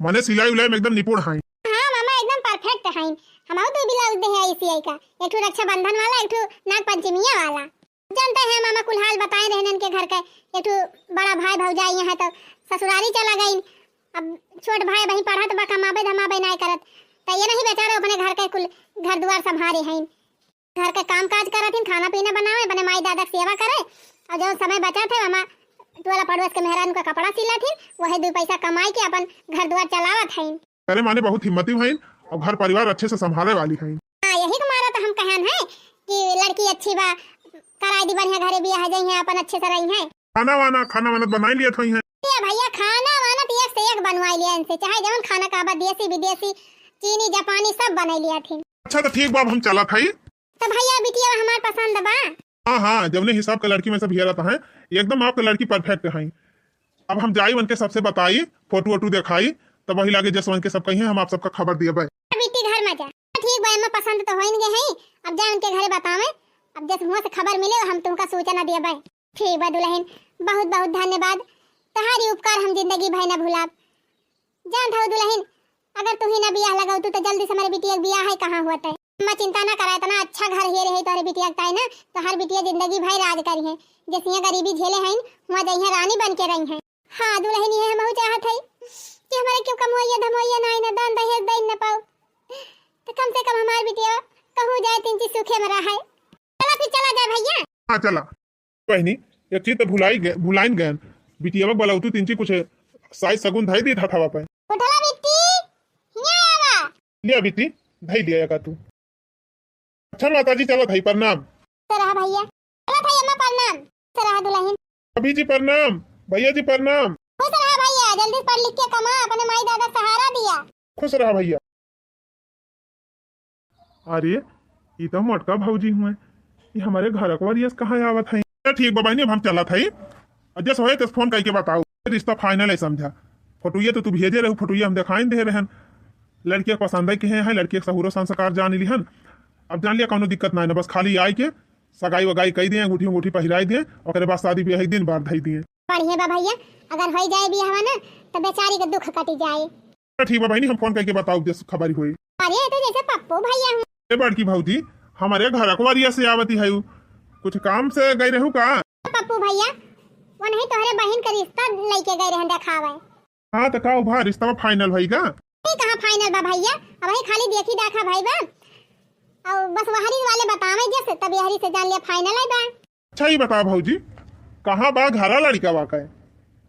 मने सिलाई उलाई में एकदम निपुण हैं। हाँ मामा, एकदम परफेक्ट हैं। हमहू दो ब्लाउज दे है सिए का, एक ठो रक्षाबंधन वाला, एक ठो नाग पंचमिया वाला। जानते हैं मामा, कुल हाल बताए रहन इनके घर का। एक ठो बड़ा भाई भौजाई यहाँ तो ससुरारी चला गई। अब छोट भाई वहीं पढ़त बा, कमाबे धमाबे नाय करत, त ये नहीं बेचारे अपने घर के कुल घर दुआर संभारे हैं। घर के काम काज करत हिन, खाना पीना बनावे, अपने माई दादा के सेवा करे, और जौन समय बचत है वहाँ टोला पड़ोस के मेहरान का कपड़ा सिलत हिन, वही दो पैसा कमाई के अपन घर दुआर चलावत हैं। अरे माने बहुत हिम्मती हैं और घर परिवार अच्छे से संभाले वाली हैं। हाँ, यही के मारा तो हम कहन है कि लड़की अच्छी बा, कराई दी बढ़िया घरे बियाह जाई है, अपन अच्छे से रही है। खाना वाना, खाना वाना बनाई लिया थोई है। ए भैया, खाना वाना तो एक से एक बनवाई लिया इनसे, चाहे जवन खाना कहबा, देसी विदेशी, चीनी जापानी सब बनाई लिया थी। अच्छा तो ठीक बा, अब हम चलत हई। तो भैया बिटिया हमार पसंद बा। हाँ हाँ, जवने हिसाब के लड़की में सब हेरत हैं, एकदम आपके लड़की परफेक्ट हैं। अब हम जाई उनके सबसे बताई, फोटो वोटो देखाई, तब वही लागे जसवन के सब कही हम आप सबका खबर दिए बे। बिट्टी घर में जा। ठीक बा, एमा पसंद तो होइन गए हैं, अब जा उनके घरे बतावे, अब जस हुआ से खबर मिले हम तुमका सूचना दिए बे। ठीक बा दुल्हन, बहुत बहुत धन्यवाद, तहारी उपकार हम जिंदगी भर न भुलाब। जानत हऊ दुल्हन, अगर तू ही ना बियाह लगौतू तो जल्दी से हमरे बिटिया के बियाह है कहाँ होत है। अम्मा चिंता ना करा, इतना अच्छा घर हेरे है तोहरे बिटिया के ताई ना, तोहार बिटिया जिंदगी भर राज करी है। जैसे यहाँ गरीबी झेले हैं, वहाँ जइहे रानी बन के रही है। हाँ दुल्हन, ये हमहू चाहत है कि हमारे क्यों कमवैया धमवैया ना, ना दान दहेज दे न पाओ, तो कम से कम हमार बिटिया कहूँ जाए तीन चीज सूखे में रहे। चला फिर चला जाए भैया। हाँ चला। बहिनी, एक चीज तो भुलाई गए, भुलाइन गए। बिटिया बलौतू तिनची कुछ साइज सगुन धई दी था थवा पे। उठला बिट्टी, हिया आवा। लिया बिट्टी, धई लिया का तू। अच्छा माता जी, चलत हई, प्रणाम। खुश रहा भैया। चलत हई अम्मा, प्रणाम। खुश रहा दुल्हन। भाभी जी प्रणाम, भैया जी प्रणाम। खुश रहा भैया, जल्दी पढ़ लिख के कमा, अपने माई दादा सहारा दिया। खुश रहा भैया। अरे, ई तो मोटका भौजी हुए, ई हमरे घर अकबरियस कहाँ आवत हैं? अच्छा, ठीक बा बहिनी, अब हम चलत हई। और जस होए तस फोन करके बताओ, रिश्ता फाइनल है समझा। फोटोइया तो तू भेजे रहू, फोटोइया हम देखाइन दे रहन। लड़किया के पसंद है कि है, है लड़किया के सहूरो संस्कार जान लिहन। अब जान लिया कौनो दिक्कत ना है ना, बस खाली आए के सगाई वगाई कई दिए, अंगूठी अंगूठी पहिराई दिए, ओकरे बाद शादी ब्याह एक दिन बार धई दिए। बढ़िया बा भैया, अगर होई जाए बियाहवा ना, तो बेचारी के दुख कटी जाए। ठीक बा बहिनी, हम फोन करके बताओ जस खबर होई। अरे, ये तो जैसे पप्पू भैया हूँ। ए बड़की भौजी, हमारे घर अकबरिया से आवती है, कुछ काम से गई रहू का? पप्पू भैया, वो नहीं तोहरे बहिन के रिश्ता लेके गए रहन देखावे। हाँ, तो का भा रिश्ता फाइनल भई का? ये कहाँ फाइनल बा भैया, अब वही खाली देखी देखा भई बा, और बस वहरी वाले बतावे जस, तब यहरी से जान लिया फाइनल है बा। अच्छा, ई बता भौजी, कहाँ बा घरा लड़िकवा के?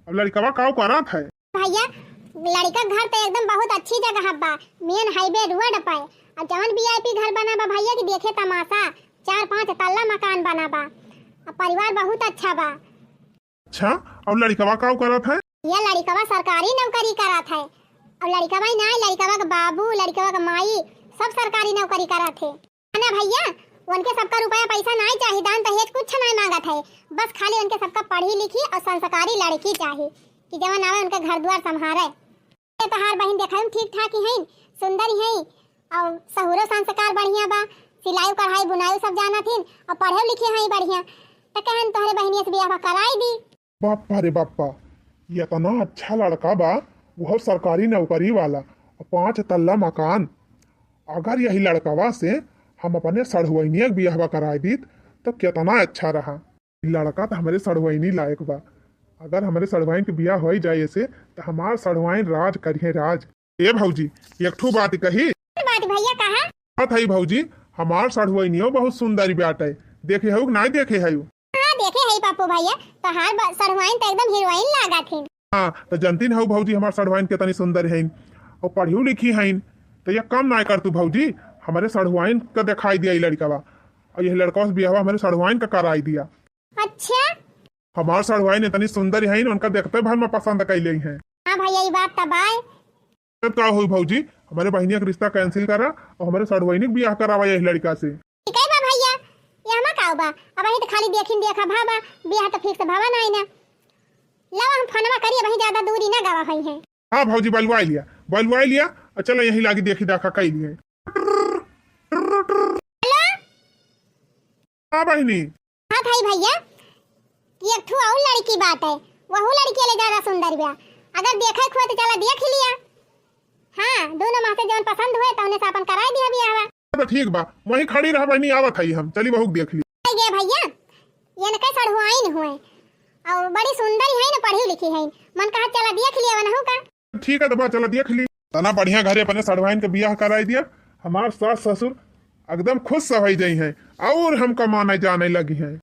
अब लड़िकवा का करत है? भैया, लड़िका घर तो एकदम बहुत अच्छी जगह बा, मेन हाईवे रोड पे। और जवन वीआईपी घर बना बा भैया कि देखे तमाशा, चार पांच तल्ला मकान बना बा। अब परिवार बहुत अच्छा बा। अच्छा, और लड़िकवा का करत है? ये लड़िकवा सरकारी नौकरी करत है। और लड़िकवा ही ना, लड़िकवा के बाबू, लड़िकवा के माई, सब सरकारी नौकरी करत है। ना भैया, उनके सबका रुपया पैसा नाई चाही, दान दहेज कुछ नाई मांगत है, बस खाली उनके सबका पढ़ी लिखी और संस्कारी लड़की चाही कि जवन आवे उनके घर दुआर संभारे। ये तोहार बहिन देखा में ठीक ठाक ही हैं, सुंदर ही हैं और सहूरो संस्कार बढ़िया बा, सिलाई कढ़ाई बुनाई सब जानत हिन और पढ़े लिखे हैं बढ़िया, तो कहन तोहरे बहिनिया से बियाह कराई दी। बाप्पा रे बाप्पा, इतना अच्छा लड़का बा, वो सरकारी नौकरी वाला, पांच तल्ला मकान। अगर यही लड़कवा से हम अपने सढ़ुआइनिया के बियाहवा कराई दीत, तो कितना अच्छा रहा। ई लड़का तो हमरे सढ़ुआइनी लायक बा। अगर हमरे सढ़ुआइन के बियाह होई जाए से, तो हमार सढ़ुआइन राज करिहे राज। ए भौजी, एक ठो बात कही। बात भैया कहा? बात है भौजी, हमार सढ़ुआइनियो बहुत सुंदर बाटे, देखे हऊ कि नाई देखे हऊ? हाँ, देखे है पप्पू भैया, तोहार ब-, सढ़ुआइन तो एकदम हीरोइन लागत हिन। हाँ, तो जनती न हऊ भौजी, हमार सढ़ुआइन कितनी सुंदर हईन और पढ़ी लिखी हईन। तो ये काम ना कर तू भौजी, हमारे सढ़ुआइन का दिखाई दिया ई लड़िकवा। और यह लड़का से बियाहवा हमरे सढ़ुआइन का कराई दिया। अच्छा। हमार सढ़ुआइन इतनी सुंदर है, उनका देखते भर में पसंद कइ लेइहैं। हाँ भैया, ई बात त बाय। तब का होई भौजी, हमरे बहिनिया के रिश्ता cancel करा और हमरे सढ़ुआइन के बियाह करावा यही लड़का से। ठीक है बा भैया, ये हमा का बा, अबहीं त खाली देखिन देखा भा बा, बियाह त fix भवा नाई ना। लावा हम फोनवा करी, अबहीं ज्यादा दूरी ना गवा होइहैं। हाँ भौजी, बलवाई लिया, बलवाई लिया, और चलो यही लागी देखी देखा कइ लिए। हेलो। हाँ बहिनी। हाँ भाई भैया, कि एक ठो और लड़की बाटे, वहू लड़की ले ज्यादा सुंदर बा। अगर देखे के हो तो चला देख लिया। हाँ, दोनों मा से जौन पसंद होए तौने से अपन कराई दिया बियाहवा। तो ठीक बा, वहीं खड़ी रह बहिनी, आवत हई हम, चली वहू के देख ली। आई गे भैया, ये न कैसे सढ़ुआइन हुए और बड़ी सुंदर ही है न, पढ़ी लिखी है, मन कहा चला देख लिया वनहू का। ठीक है, तो बा, चला देख ली। तना बढ़िया घरे अपने सढ़ुआइन के बियाह कराई दिया। हमार सास ससुर एकदम खुश से होई जइहैं और हमका माने जाने लगिहैं।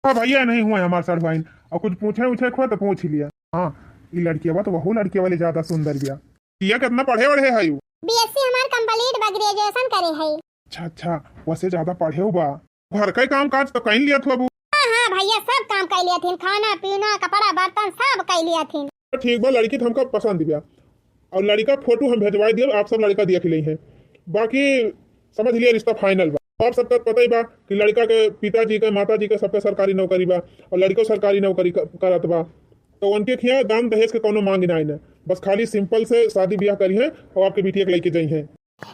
हाँ भैया, नहीं हुआ हमार सढ़ुआइन, और कुछ पूछे उछे को तो पूछ लिया। हाँ, ई लड़किया बा तो वहू लड़किया वाले ज्यादा सुंदर बिया। ये कितना पढ़े वढ़े है यू? BSc हमार complete बा, graduation करे है। अच्छा अच्छा, वैसे ज्यादा पढ़े बा। घर का काम काज तो कहीं लिया थोबू। हाँ हाँ भैया, सब काम कइ लिया थिन, खाना पीना, कपड़ा बर्तन सब कइ लिया थिन। तो ठीक बा, लड़की तो हमका पसंद बिया और लड़का फोटो हम भेजवाई दिया, आप सब लड़का देख लेइहैं। बाकी समझ लिया, रिश्ता final बा। आप सबका पता ही बा कि लड़का के पिताजी के, माताजी के, सबके सरकारी नौकरी बा और लड़को सरकारी नौकरी क-, करत बा। तो उनके खिया दान दहेज के कोनो मांग नाई न, बस खाली simple से शादी बियाह करिहैं और आपके बिटिया के लेके जइहैं।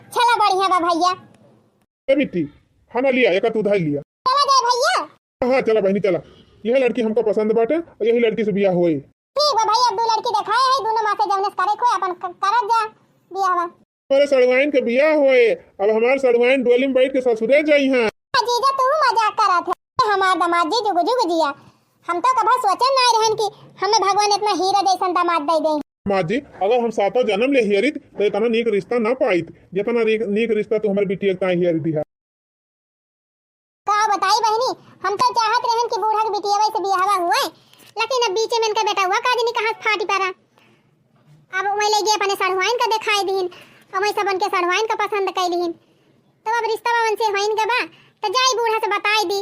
चला बढ़िया बा भैया। ए बिट्टी, खाना लिया, एक तू उधार लिया। चला जाए भैया। हाँ, चला बहिनी, चला। यह लड़की हमका पसंद बाटे और यही लड़की से बियाह होई। ठीक बा भाई, अब दो लड़की देखाए है, दोनों मा से जौने से करे खोए अपन क-, करत जा बियाहवा। हमारे सड़वाइन के बियाह होए, अब हमार सड़वाइन डोली में बैठ के ससुरे जइहैं। जीजा, तू मजाक करत है। हमार दामाद जी जुग जुग जिया, हम तो कभा सोचे नाई रहन कि हमें भगवान इतना हीरा जैसन दामाद दे दे। दामाद जी, अगर हम सातों जन्म ले हियरित तो इतना नीक रिश्ता ना पाइत, जितना री-, नीक रिश्ता तू हमारे बिटिया के ताई हियरी दिहा। का बताई बहिनी, हम तो चाहत रहन कि बूढ़ा के बिटिया से बियाहवा हुए, लेकिन अब बीचे में इनका बेटा हुआ का जनी कहाँ से फाटी पड़ा। अब वही ले गए अपने सड़वाइन का दिखाई दीन, अब वही सबन के सड़वाइन का पसंद कई लीन। तो अब रिश्ता बावन से होइन गबा, तो जाई बूढ़ा से बताई दी,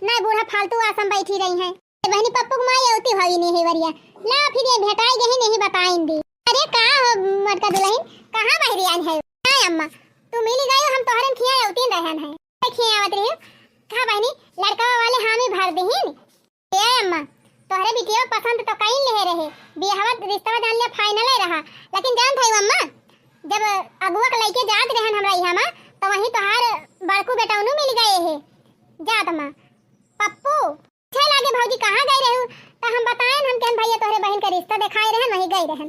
ना बूढ़ा फालतू आसम बैठी रही हैं। ए बहिनी, पप्पू के माई अवती भई नहीं है वरिया। ला फिर ये भेटाई गई नहीं बताइन दी। अरे का हो मोटका दुलहिन, कहाँ बहरी आइन है? काय अम्मा, तू मिली गई, हम तोहरन खिया अवतीन रहन है। खिया आवत रही। का बहिनी, लड़का वाले हामी भर दिहिन। ए अम्मा, तोहरे बिटिया पसंद तो कई ले रहे, बियाहवा रिश्ता जान ले final ही रहा, लेकिन जान था अम्मा, जब अगुआ के लइके जात रहन हमरा यहाँ मा, तो वहीं तोहार बड़कू बेटौनू मिल गए है। जात मा पप्पू पूछे लागे, "भौजी, कहाँ गई रहू?" त हम बताएन, हम कहन, "भैया, तोहरे बहिन के रिश्ता देखाए रहन, वहीं गई रहन।"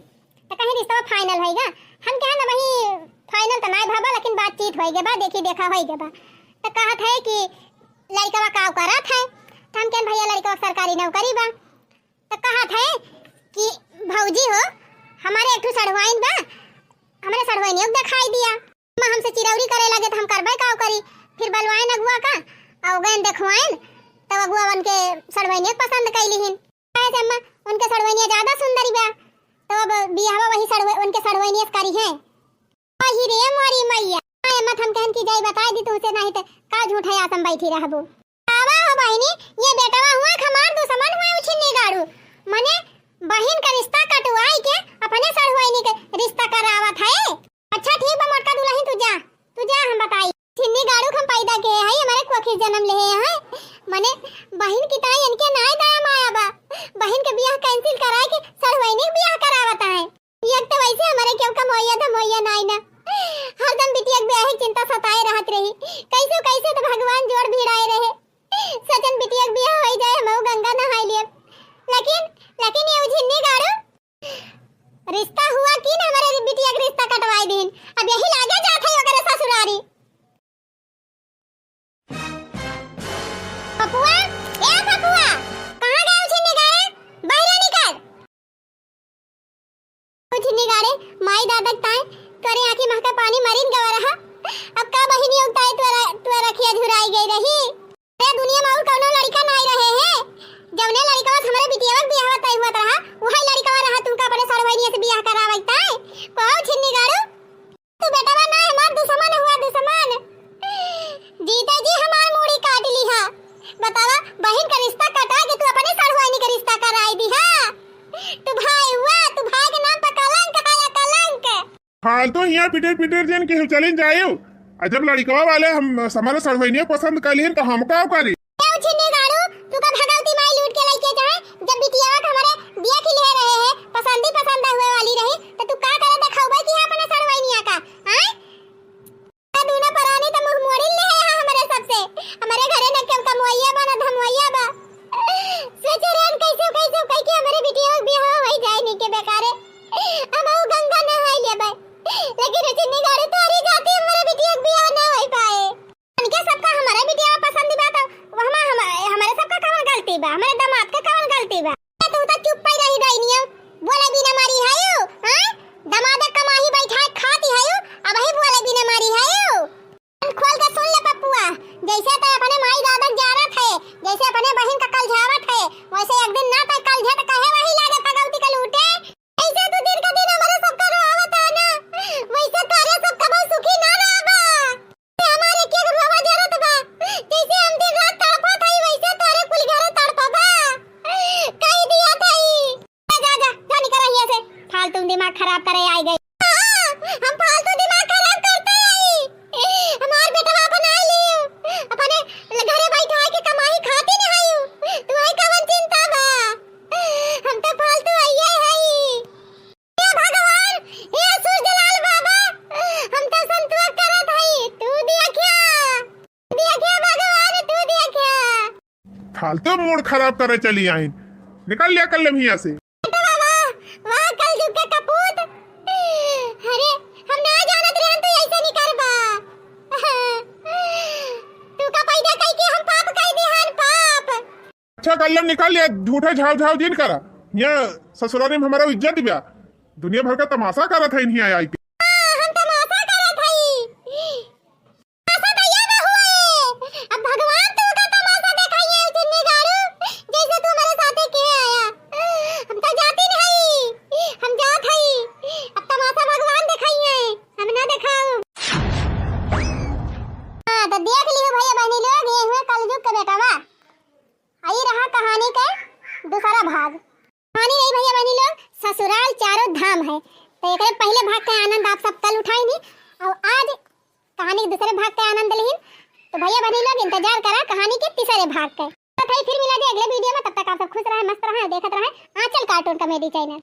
त कहीं, "रिश्ता final होइगा?" हम कहन, "वही final त नाय भवा, लेकिन बातचीत होइगे बा, देखी देखा होइगे बा।" त कहत है कि लड़कवा का करत है? त हम कहन, "भैया, लड़कवा सरकारी नौकरी बा।" त कहत है कि, "भौजी हो, हमारे एक ठो सड़वाइन बा, हमारे सड़वाइनियों के देखाई दिया।" अम्मा हमसे चिरौरी करे लगे त हम करबे का करी। फिर बलवाइन अगुआ का, अउ गएन देखवाइन, तब अगुआ उनके सड़वइनिया के पसंद कई लिहिन। कहे से अम्मा, उनके सड़वइनिया ज्यादा सुंदरी बा, तो अब बियाहवा वही सड़वे-, उनके सड़वइनिया से करी है। वही रे मोरी मैया। आए अम्मा, हम कहन कि जाई बताई दी तुमसे, नहीं तो का झूठा आसम बैठी रहबो। आवा हो बहिनी, ये बेटवा हुआ हमार दुश्मन हुआ उछिन्नी गाड़ू, मने बहिन का रिश्ता कटवाई के अपने सड़वइनी के रिश्ता करावत है। अच्छा ठीक बा मोटका दुलहिन, तू जा, तू जा, हम बताई। छिन्नी गाड़ू के हम पैदा के है, हमारे कोखी जन्म ले है, मने बहिन की ताई इनके नाय दया माया बा, बहिन के बियाह cancel कराए के सड़वइनी के बियाह करावत है। एक तो वैसे हमारे केहू का मोया धमोया नाई ना, हरदम बिटिया के बियाह की चिंता सताए रहत रही। कैसे कैसे तो भगवान जोड़ भिड़ाए रहे, सचन बिटिया के बियाह होई जाए, हमहू गंगा नहाई लेब। लेकिन, लेकिन ये उझिन्नी गाड़ू रिश्ता हुआ कि न हमारे बिटिया के रिश्ता कटवाई दीन। अब यही लागे जात है ओकरे ससुरारी। पपुआ, ए पपुआ, कहाँ गए उझिन्नी गाड़ू? बाहर निकल। उझिन्नी गाड़ू, माई दादा के ताई तोरे आँखी महका पानी मरिन गवा रहा। अब का बहिनी उगताए तोरा, तोरा रखिया झुराई गई रही। अरे दुनिया में और कौनो लड़का नाई रहे हैं, जौने लड़कवा से हमरे बिटियावा के बियाहवा तय हुआ रहा, वही लड़कवा रहा तुमका अपने सड़वइनिया से बियाह करावत है। कहो छिन्नी गाड़ू, तू बेटवा ना हमार दुश्मन हुआ, दुश्मन। फालतू हियाँ पिटेर पिटेर जन के चलिन जायो। आ जब लड़िकवा वाले हम, हमारे सड़वइनिया पसंद कर लिहन तो हम का करी? ए उछिन्नी गाड़ू, तू का भगवती माई लूट के लइके जाए, जब बिटिया के हमारे बिया की ले रहे हैं, पसंद ही पसंद हुए वाली रही, तो तू का करे देखाउबे कि अपने सड़वइनिया का, आय? आ दूनो परानी तो मुँह मोड़ी ले है हमरे सबसे, हमारे घरे न केहू कमवइया बा, न धमवइया बा। सोचे रहन कैसे, कैसे कह के हमारे बिटिया के बियाह होई जाए नी के बेकारे, हम ऊ गंगा नहाई लेबे, लेकिन उछिन्नी गाड़ू तोरी जाती हमारे बिटिया के बियाह ना होई पाए। इनके सबका हमारे बिटिया पसंद बा, तो वहमा हम, हमारे सबका कवन गलती बा? हमारे दामाद का कवन गलती बा? तू तो चुप ही रही गई नियम, बोले बिना मारी है यू, हाँ? दामाद कमाही बैठा है, खाती है यू, अब ही बोले बिना मारी है यू। कान खोल के सुन ले पप्पुआ, जैसे तै अपने माई दादा के जारत है, जैसे अपने बहिन का कलझावत है, वैसे एक दिन ना तै कलझे त कहे वही लागे पगौती का लूटे। ऐसे तू दिन का दिन हमारे सबका रोआवत है ना, वैसे तोरे सबका बहुत सुखी ना रहबा। हमारे के रोवा जरूरत बा, जैसे हम दिन रात तड़पत हई, वैसे तोरे कुल घरे तड़पबा। कही दिया थई। जा, जा, जा, जा निकल हियाँ से। फालतू दिमाग खराब करे आई गई। हाँ, हम फालतू दिमाग खराब करते आई। हमार बेटवा अपना लियो, अपने घरे बैठा के कमाई खाती नहीं आयु। तुम्हारी कवन चिंता बा? हम तो फालतू आइए हई। हे भगवान, हे सूरजलाल बाबा, हम तो संतोष करत हई, तू देखिया, देखिया भगवान, तू देखिया। फालतू मूड खराब करे चली आइन, निकल लिया कर ले हियाँ से। बाबा, वाह कलजुग के कपूत, अरे हम ना जानत रहन तू ऐसे निकरबा, तू का पैदा कई के हम पाप कई दिहन पाप। अच्छा कल्लम निकाल लिया, झूठा झाव झाव जिन करा। यहाँ ससुरारी में हमारा इज्जत बा, दुनिया भर का तमाशा करत है इन्हीं आई के। हाँ, हम तमाशा करत हई। तमाशा तो ये ना हुए। अब भगवान तू का तमाशा देखाइए, चिन्नी गाड़ू, जैसे तू हमारे साथे के आया। हम तो जाती नहीं, हम जात हई। अब तमाशा भगवान देखाइए, हम ना देखाऊ। हाँ, तो देख लियो भैया बहनी लोग, ये हुए कलजुग के बेटवा। आई रहा कहानी के दूसरा भाग। कहानी रही भैया बहनी लोग, ससुराल चारों धाम है। तो एकरे पहले भाग का आनंद आप सब कल उठाई नहीं, और आज कहानी के दूसरे भाग का आनंद लेहिन। तो भैया बहनी लोग इंतजार करा कहानी के तीसरे भाग का। तो भाई फिर मिला जाए अगले वीडियो में, तब तक आप सब खुश रहे, मस्त रहे, देखत रहे आंचल कार्टून कॉमेडी चैनल।